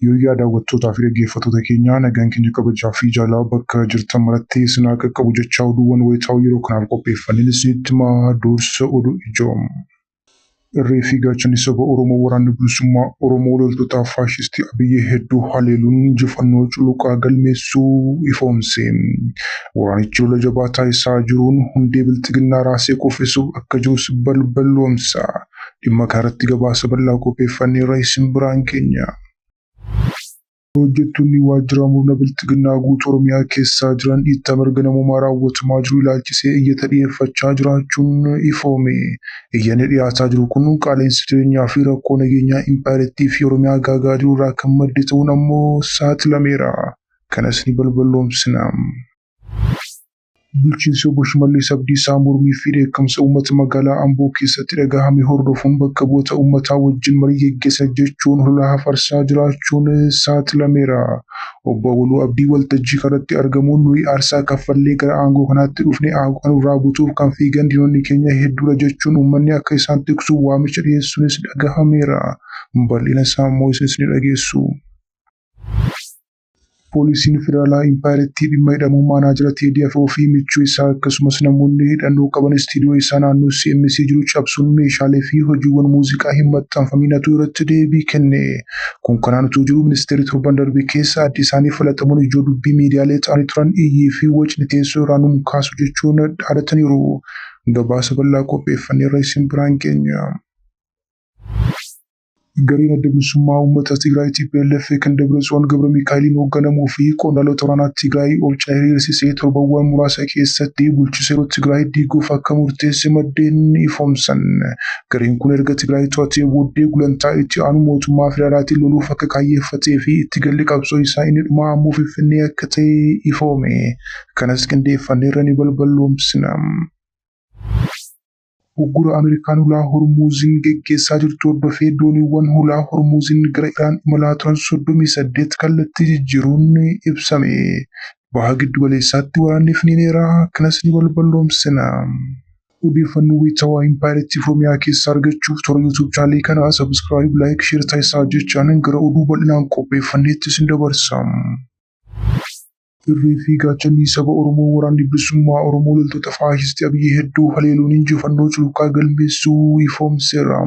Yooyyaa daawwattootaa fi dhaggeeffattoota keenyaa nagaan keenya kabajaa fi jaalala bakka jirtan maratti isin haa qaqqabu jechaa oduuwwan wayitaawoo yeroo kanaaf qopheeffanneen isinitti himaa dursa oduu ijoo. Irree fi gaachanni saba Oromoo waraanni bilisummaa Oromoo loltoota faashistii Abiyyi hedduu haleeluun injifannoo culuqaa galmeessuu ifoomse. Waraanichi lola jabaa taasisaa jiruun hundee bilxiginnaa raasee kuffisuuf akka jirus balballoomsa. Dhimma kanarratti gabaasa bal'aa qopheeffanneerra isin biraan geenya. Hojjettoonni waajjira murna bilxiginnaa guutuu Oromiyaa keessaa jiran dhiittaa mirga namoomaa raawwatamaa jiru ilaalchisee iyyata dhiyeeffachaa jiraachuun ifoome. Iyyanni dhiyaataa jiru kun qaala'insa jireenyaa fi rakkoo nageenyaa impaayerattii fi Oromiyaa gaagaa jiru irraa kan madde ta'uun ammoo saaxilameera. Kanas ni balballoomsina. Bulchiinsi Obbo Shimallis Abdiisaa mormii fi dheekkamsa uummata magaalaa Amboo keessatti dhagahame hordofuun bakka bu'oota uummataa wajjin marii geggeessina jechuun holola hafarsaa jiraachuun saaxilameera. Obbo Awwaluu Abdii waltajjii kanarratti argamuun nuyi aarsaa kaffallee gara aangoo kanaatti dhufne aangoo kanarraa butuuf kan fiigan diinonni keenya hedduudha jechuun uummanni akka isaan tiksuuf waamicha dhiyeessuunis dhagahameera. Bal'ina isaa immoo isinis ni dhageessu. Poolisiin Federaalaa Impaayerattii dhimma hidhamuu maanaajara Teedii Afroo fi michuu isaa akkasumas namoonni hidhannoo qaban istiidiyoo isaa naannoo CMC jiru cabsuun meeshaalee fi hojiiwwan muuziqaa hin maxxanfamiin hatuu irratti deebii kenne. Kun kanaan utuu jiruu ministeerri torban darbe keessa addi isaanii falatamuun ijoo dubbii miidiyaalee ta'anii turan iyyii fi wacni teessoo irraa nun kaasu jechuun dhaadataniiru. Gabaasa bal'aa qopheeffanneerra isin biraan geenya. Gareen Adda Bilisummaa Uummata Tigraay TPLF kan Dabratsiyoon Gabramikaa'eliin hoogganamuu fi qondaalota waraanaa Tigraay of cinaa hiriirsisee torbawwan muraasa keessatti bulchiinsa yeroo Tigraay diiguuf akka murteesse maddeen ifoomsan. Gareen kun erga Tigraay to'atee booddee gulantaa itti aanu mootummaa federaalaatiin loluuf akka kaayyeeffatee fi itti galli qabsoo isaa inni dhumaa ammoo Finfinnee akka ta'e ifoome. Kanas qindeeffanneerra ni balballoomsina. Uggura Ameerikaan hulaa Hormuuziin geggeessaa jirtu hordofee dooniiwwan hulaa Hormuuziin gara Iraan imalaa turan 38 kallattii jijjiiruun ibsame. Baha Giddugaleessaatti waraanni finiineera, kanas ni balballoomsina. Odeeffannoo wayitaawaa Impaayerattii Oromiyaa keessaa argachuuf toora YouTube chaanalii kanaa subscribe, like, share taasisaa jechaan gara oduu bal'inaan qopheeffanneetti isin dabarsa. Irree fi gaachanni saba Oromoo waraanni bilisummaa Oromoo loltoota faashistii Abiyyi hedduu haleeluun injifannoo cululuqaa galmeessuu ifoomseera.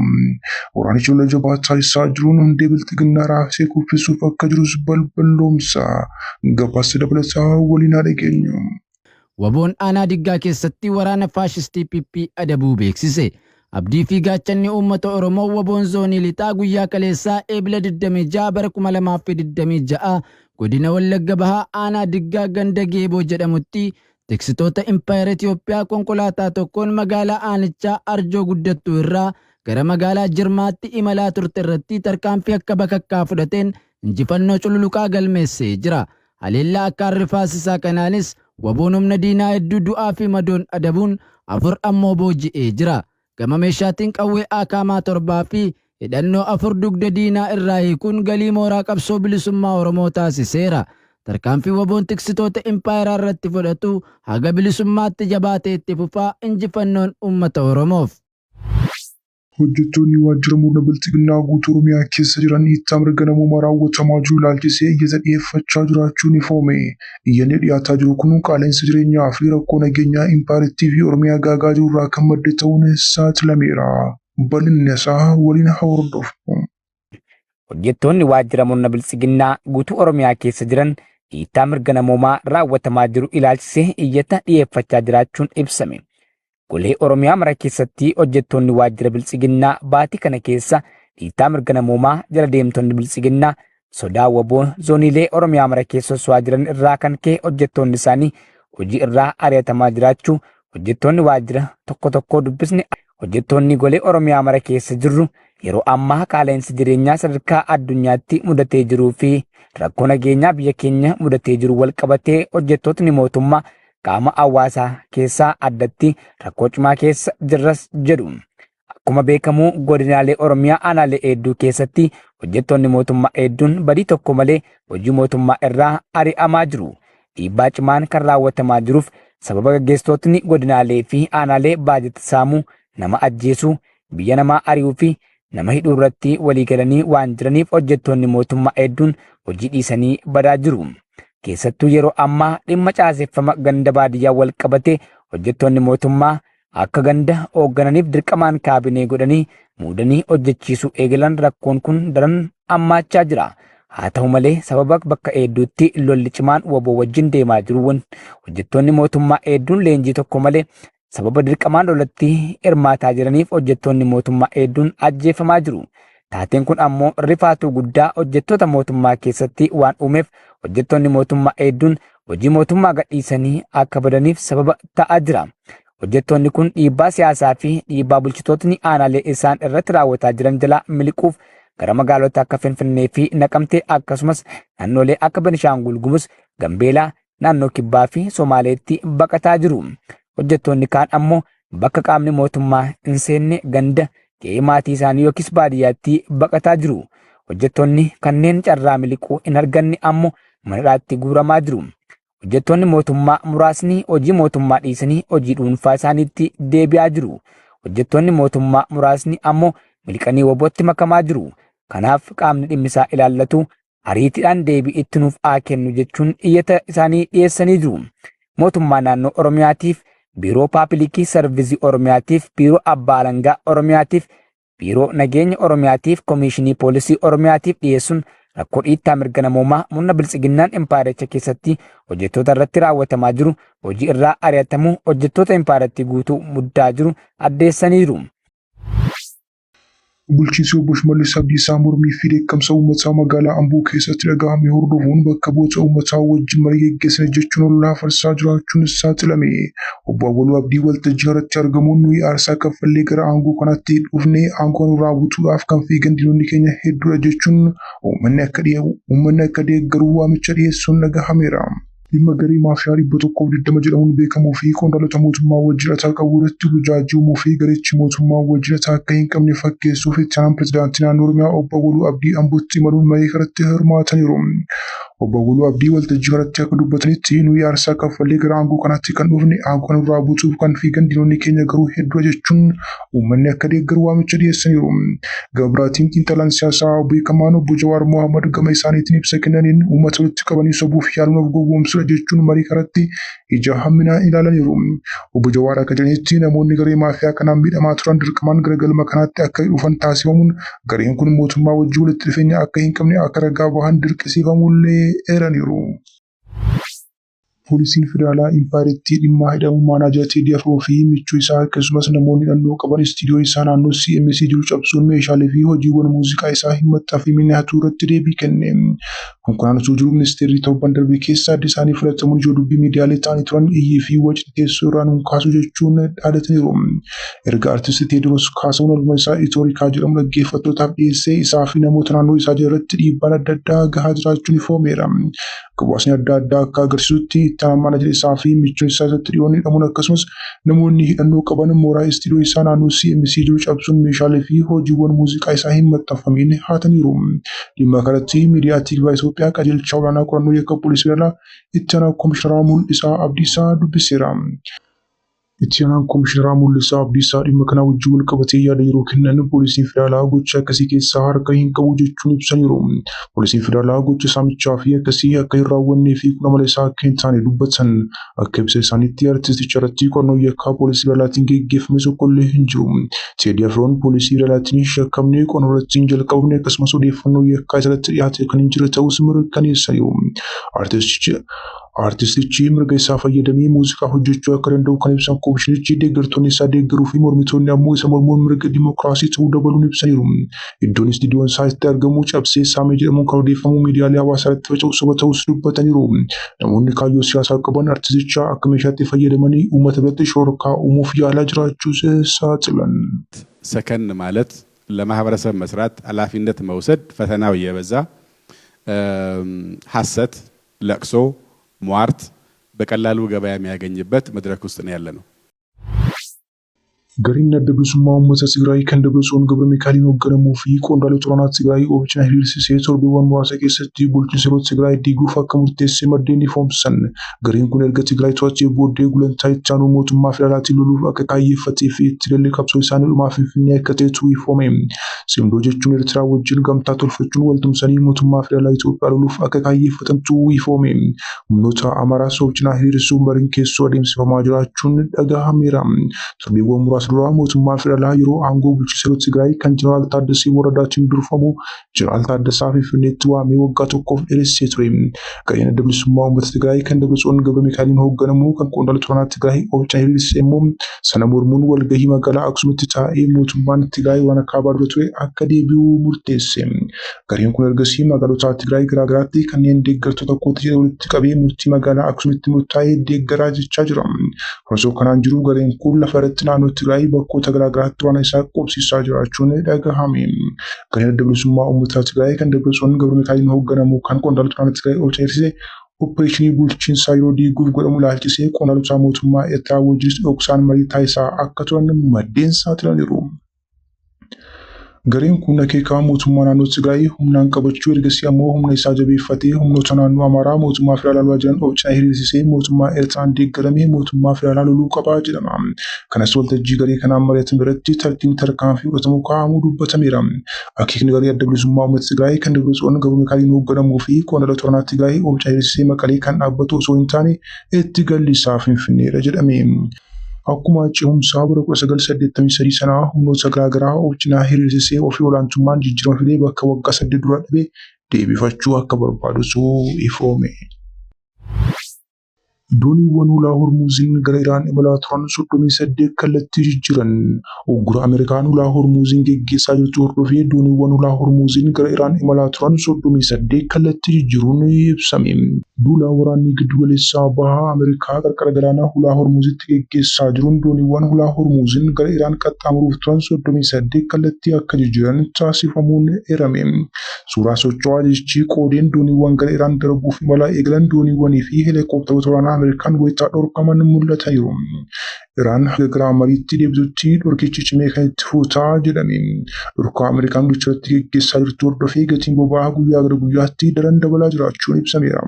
Waraanichi lola jabaa taasisaa jiruun hundee bilxiginnaa raasee kuffisuuf akka jirus balballoomsa. Gabaasa dabalataa waliin haa dhageenyu. Waboon aanaa Diggaa keessatti waraana faashistii PP adabuu beeksise. Abdii fi gaachanni uummata Oromoo Waboon Zoonii Lixaa guyyaa kaleessaa Eebila 26 bara 2026 godina Wallagga Bahaa aanaa Diggaa ganda Geeboo jedhamutti tiksitoota impaayera Itiyoophiyaa konkolaataa tokkoon magaalaa aanichaa Arjoo Guddattuu irraa gara magaalaa Jirmaatti imalaa turte irratti tarkaanfii akka bakakkaa fudhateen injifannoo cululuqaa galmeessee jira. Haleellaa akkaan rifaasisaa kanaanis Waboon humna diinaa hedduu du'aa fi madoon adabuun 4 ammoo booji'ee jira. Gama meeshaatiin qawwee AKM 7 fi hidhannoo 4 dugda diinaa irraa hiikuun galii mooraa qabsoo bilisummaa Oromoo taasiseera. Tarkaanfii Waboon tiksitoota impaayeraa irratti fudhatu haga bilisummaatti jabaatee itti fufa. Injifannoon uummata Oromoof! Hojjettoonni waajjira murna bilxiginnaa guutuu Oromiyaa keessa jiran dhiittaa mirga namoomaa raawwatamaa jiru ilaalchisee iyyata dhiyeeffachaa jiraachuun ifoome. Iyyanni dhiyaataa jiru kun qaala'insa jireenyaa fi rakkoo nageenyaa impaayerattii fi Oromiyaa gaagaa jiru irraa kan madde ta'uun saaxilameera. Bal'inna isaa waliin haa hordofnu. Hojjettoonni waajjira murna biltsiginnaa guutuu Oromiyaa keessa jiran dhiittaa mirga namoomaa raawwatamaa jiru ilaalchisee iyyata dhiyeeffachaa jiraachuun ibsame. Golee Oromiyaa mara keessatti hojjettoonni waajjira Biltsiginnaa baatii kana keessa dhiittaa mirga namoomaa jala deemtonni Biltsiginnaa sodaa wbo zooniilee Oromiyaa mara keessa sosso'aa jiran irraa kan ka'e hojjettoonni isaanii hojii irraa ari'atamaa jiraachuu hojjettoonni waajjira tokko tokkoo dubbisne. Hojjettoonni golee Oromiyaa mara keessa jirru yeroo ammaa qaala'insi jireenyaa sadarkaa addunyaatti mudatee jiruu fi rakkoo nageenyaa biyya keenya mudatee jiru wal qabatee hojjettootni mootummaa qaama hawaasaa keessaa addatti rakkoo cimaa keessa jirras jedhu. Akkuma beekamu godinaalee Oromiyaa aanaalee hedduu keessatti hojjettoonni mootummaa hedduun badii tokko malee hojii mootummaa irraa ari'amaa jiru. Dhiibbaa cimaan kan raawwatamaa jiruuf sababa gaggeessitootni godinaalee fi aanaalee baajata saamuu, nama ajjeesuu, biyya namaa ari'uu fi nama hidhuu irratti walii galanii waan jiraniif hojjettoonni mootummaa hedduun hojii dhiisanii badaa jiru. Keessattuu yeroo ammaa dhimma caaseffama ganda baadiyyaa wal qabatee hojjettoonni mootummaa akka ganda hooggananiif dirqamaan kaabinee godhanii muudanii hojjechiisuu eegalan rakkoon kun daran hammaachaa jira. Haa ta'u malee sababa bakka hedduutti lolli cimaan wbo wajjin deemaa jiruun hojjettoonni mootummaa hedduun leenjii tokko malee sababa dirqamaan lolatti hirmaataa jiraniif hojjettoonni mootummaa hedduun ajjeefamaa jiru. Taateen kun ammoo rifaatuu guddaa hojjettoota mootummaa keessatti waan uumeef hojjettoonni mootummaa hedduun hojii mootummaa gadhiisanii akka badaniif sababa ta'aa jira. Hojjettoonni kun dhiibbaa siyaasaa fi dhiibbaa bulchitootni aanaalee isaan irratti raawwataa jiran jalaa miliquuf gara magaalota akka Finfinnee fi Naqamtee akkasumas naannolee akka Benishaangul Gumuz, Gambeelaa, naannoo Kibbaa fi Somaaleetti baqataa jiru. Hojjettoonni kaan ammoo bakka qaamni mootummaa hin seenne ganda, qe'ee maatii isaanii yookiis baadiyyaatti baqataa jiru. Hojjettoonni kanneen carraa miliquu hin arganne ammoo mana hidhaatti guuramaa jiru. Hojjettoonni mootummaa muraasni hojii mootummaa dhiisanii hojii dhuunfaa isaaniitti deebi'aa jiru. Hojjettoonni mootummaa muraasni ammoo miliqanii WBOtti makamaa jiru. Kanaaf qaamni dhimmisaa ilaallatu ariitiidhaan deebii itti nuuf haa kennu jechuun iyyata isaanii dhiyeessanii jiru. Mootummaa Naannoo Oromiyaatiif, Biiroo Paabilikii Sarvizii Oromiyaatiif, Biiroo Abbaa Alangaa Oromiyaatiif, Biiroo Nageenya Oromiyaatiif, Komiishinii Poolisii Oromiyaatiif dhiyeessuun rakkoo dhiittaa mirga namoomaa murna Biltsiginnaan impaayericha keessatti hojjettoota irratti raawwatamaa jiru, hojii irraa ari'atamuu hojjettoota impaayerattii guutuu muddaa jiru addeessaniiru. Bulchiinsi Obbo Shimallis Abdiisaa mormii fi dheekkamsa uummataa magaalaa Amboo keessatti dhagahame hordofuun bakka bu'oota uummataa wajjin marii geggeessine jechuun olola hafarsaa jiraachuun saaxilame. Obbo Awwaluu Abdii waltajjii irratti argamuun nuyi aarsaa kaffallee gara aangoo kanaatti dhufne aangoo nurraa butuudhaaf kan fiigan diinonni keenya hedduudha jechuun uummanni akka deeggaru waamicha dhiyeessuun dhagahameera. Dhimma garee maafiyaa 120 jedhamuun beekamuu fi qondaalota mootummaa wajjin hidhata qabu irratti burjaajii uumuu fi garechi mootummaa wajjin hidhata akka hin qabne fakkeessuuf itti aanaan pirezidaantii naannoo Oromiyaa Obbo Awwaluu Abdii Ambootti imaluun marii irratti hirmaataniiru. Obbo Awwaluu Abdii waltajjii kanatti akka dubbatanitti nuyi aarsaa kaffallee gara aangoo kanaatti kan dhufne aangoo nurraa butuuf kan fiigan diinonni keenya garuu hedduudha jechuun uummanni akka deeggaru waamicha dhiyeessaniiru. Gama biraatiin xiinxalaan siyaasaa beekamaan obbo Jawaar Mohammad gama isaaniitiin ibsa kennaniin uummata walitti qabanii sobuuf yaaluun of gowwoomsuudha jechuun marii kanatti ija hamminaan ilaalaniiru. Obbo Jawaar akka jedhanitti namoonni garee maafiyaa kanaan miidhamaa turan dirqamaan gara galma kanaatti akka dhufan taasifamuun gareen kun mootummaa wajjin walitti dhufeenya akka hin qabne akka ragaa bahan dirqisiifamullee eeraniiru. Poolisiin Federaalaa Impaayerattii dhimma hidhamuu maanaajara Teedii Afroo fi michuu isaa akkasumas namoonni hidhannoo qaban istiidiyoo isaa naannoo CMC jiru cabsuun meeshaalee fi hojiiwwan muuziqaa isaa hin maxxanfamiin hatuu irratti deebii kenne. Kun kanaan osoo jiruu ministeerri torban darbe keessa adda isaanii fudhatamuun ijoo dubbii miidiyaalee ta'anii turan iyyii fi wacni teessoo irraa nun kaasu jechuun dhaadataniiru. Erga artisti Teediroos Kaasahuun albuma isaa Itoorikaa jedhamu dhaggeeffattootaaf dhiyeessee isaa fi namoota naannoo isaa jiran irratti dhiibbaan adda addaa gahaa jiraachuun ifoomeera. Gabaasni adda addaa akka agarsiisutti itti aanaan maanajara isaa fi michuun isaa isatti dhiyoon hidhamuun akkasumas namoonni hidhannoo qaban mooraa istiidiyoo isaa naannoo CMC jiru cabsuun meeshaalee fi hojiiwwan muuziqaa isaa hin maxxanfamiin hataniiru. Dhimma kanatti miidiyaa Tiikvaa Itoophiyaa qajeelchaa olaanaa qorannoo yakka poolisii federaalaa itti aanaa komishineraa Mul'isaa Abdiisaa dubbiseera. Itti Aanaan Komishinaraa Mul'isaa Abdiisaa dhimma kana wajjin walqabatee yaada yeroo kennan Poolisiin Federaalaa gocha akkasii keessaa harka hin qabu jechuun ibsaniiru. Poolisiin Federaalaa gocha saamichaa fi akkasii akka hin raawwannee fi kun amala isaa akka hin taane dubbatan. Akka ibsa isaaniitti artisticha irratti qorannoon yakkaa Poolisii Federaalaatiin geggeeffame tokkollee hin jiru. Teedii Afroon Poolisii Federaalaatiin hin shakkamne, qorannoo irratti hin jalqabamne akkasumas odeeffannoo yakkaa isarratti dhiyaate kan hin jirre ta'uus mirkaneessaniiru. Artistichi Artistichi mirga isaa fayyadamee muuziqaa hojjechuu akka danda'u kan ibsan komishinichi, deeggartoonni isaa deeggaruu fi mormitoonni ammoo isa mormuun mirga dimokiraasii ta'uu dabaluun ibsaniiru. Iddoon istiidiyoon isaa itti argamu cabsee saame jedhamuun kan odeeffamu miidiyaalee hawaasaa irratti faca'u soba ta'uus dubbataniiru. Namoonni kaayyoo siyaasaa qaban artisticha akka meeshaatti fayyadamanii uummata biratti shororkaa uumuuf yaalaa jiraachuus saaxilan. ሰከን ማለት ለማህበረሰብ መስራት ኃላፊነት መውሰድ ፈተናው እየበዛ ሀሰት፣ ለቅሶ፣ ሟርት በቀላሉ ገበያ የሚያገኝበት መድረክ ውስጥ ነው ያለነው። Gareen Adda Bilisummaa Uummata Tigraay kan Dabratsiyoon Gabramikaa'eliin hoogganamuu fi qondaalota olaanaa Tigraay of cina hiriirsisee torbeewwan muraasa keessatti bulchiinsa yeroo Tigraay diiguuf akka murteesse maddeen ifoomsan. Gareen kun erga Tigraay to'atee booddee gulantaa itti aanu mootummaa federaalaatiin loluuf akka kaayyeeffatee fi itti galli qabsoo isaanii dhumaa Finfinnee akka ta'etu ifoome. Tsimdoo jechuun Eertiraa wajjin gamtaa tolfachuun waltumsanii mootummaa federaalaa Itoophiyaa loluuf akka kaayyeeffatantu ifoome. Humnoota Amaaraas of cinaa hiriirsuun mariin keessoo adeemsifamaa jiraachuun dhagahameera. Torbeewwan muraasa dura mootummaan federaalaa yeroo aangoo bulchiinsa yeroo Tigraay kan Jeneraal Taaddasee Warradaatiin durfamu Jeneraal Taaddasaa Finfinneetti waamee waggaa tokkoof dheeressee ture. Gareen Adda Bilisummaa Uummata Tigraay kan Dabratsiyoon Gabramikaa'eliin hoogganamu kan qondaaltota waraanaa Tigraay of cinaa hiriirse immoo sana mormuun walgahii magaalaa Aksuumitti taa'ee mootummaan Tigraay waraana kaabaa dura ture akka deebi'u murteesse. Gareen kun ergasii magaalota Tigraay garaagaraatti kanneen deeggartoota kooti jedhe walitti qabee murtii magaalaa Aksuumitti murtaa'ee deeggaraa jechaa jira. Osoo kanaan jiru gareen kun lafa irratti naannoo Tigraay bakkoota garaagaraatti waraana isaa qubsiisaa jiraachuun dhagahame. Gareen Adda Bilisummaa Uummata Tigraay kan Dabratsiyoon Gabramikaa'eliin hoogganamu kan qondaaltota waraana Tigraay of cinaa opereeshinii bulchiinsaa yeroo diiguuf godhamu ilaalchisee qondaaltota mootummaa Eertiraa wajjinis dhoksaan marii taasisaa akka turan maddeen saaxilaniiru. Gareen kun akeeka mootummaa naannoo Tigraay humnaan qabachuu, ergasii ammoo humna isaa jabeeffatee humnoota naannoo Amaaraa mootummaa federaalaa lolaa jiran of cinaa hiriirsisee mootummaa Eertiraan deeggaramee mootummaa federaalaa loluu qaba jedhama. Kanas waltajjii garee kanaan mari'atan biratti tartiibni tarkaanfii fudhatamuu kaa'amuu dubbatameera. Akeekni garee Adda Bilisummaa Uummata Tigraay kan Dabratsiyoon Gabramikaa'eliin hoogganamuu fi qondaaltota waraanaa Tigraay of cinaa hiriirsisee Maqalee kan dhaabbatu osoo hin taane itti galli isaa Finfinneedha jedhame. Akkuma ce'umsaa bara 1983 sanaa humnoota garaagaraa of cinaa hiriirsisee ofii olaantummaan jijjiirama fidee bakka waggaa 8 dura dhabe deebifachuu akka barbaadutu ifoome. Dooniiwwan hulaa Hormuuziin gara Iraan imalaa turan 38 kallattii jijjiiran. Uggura Ameerikaan hulaa Hormuuziin geggeessaa jirtu hordofee dooniiwwan hulaa Hormuuziin gara Iraan imalaa turan 38 kallattii jijjiiruun ibsame. Duula waraanni giddugaleessaa bahaa Ameerikaa qarqara galaanaa hulaa Hormuuzitti geggeessaa jiruun dooniiwwan hulaa Hormuuziin gara Iraan qaxxaamuruuf turan 38 kallattii akka jijjiiran taasifamuun eerame. Suuraa socho'aa jechi qoodeen dooniiwwan gara Iraan darbuuf imala eegalan dooniiwwanii fi heelikooptaroota waraanaa Ameerikaan wayitaa dhorkaman mul'ataniiru. Iraan haga gara mariitti deebitutti dhorkichi cimee kan itti fufu ta'a jedhame. Dhorkaa Ameerikaan gicharratti geggeessaa jirtu hordofee gatiin boba'aa guyyaa gara guyyaatti daran dabalaa jiraachuun ibsameera.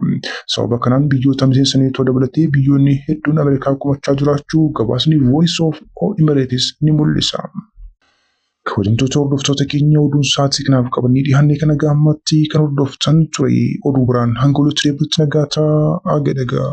Sababa kanaan biyyoota miseensa neetoo dabalatee biyyoonni hedduun Ameerikaa komachaa jiraachuu gabaasni Voice of Emirates ni mul'isa. Kabajamtoota hordoftoota keenya, oduun sa'aatii kanaaf qabannee dhiyaanne kana gahammatti kan hordoftan ture. Oduu biraan hanga walitti deebi'utti nagaa ta'aa, dhagaa.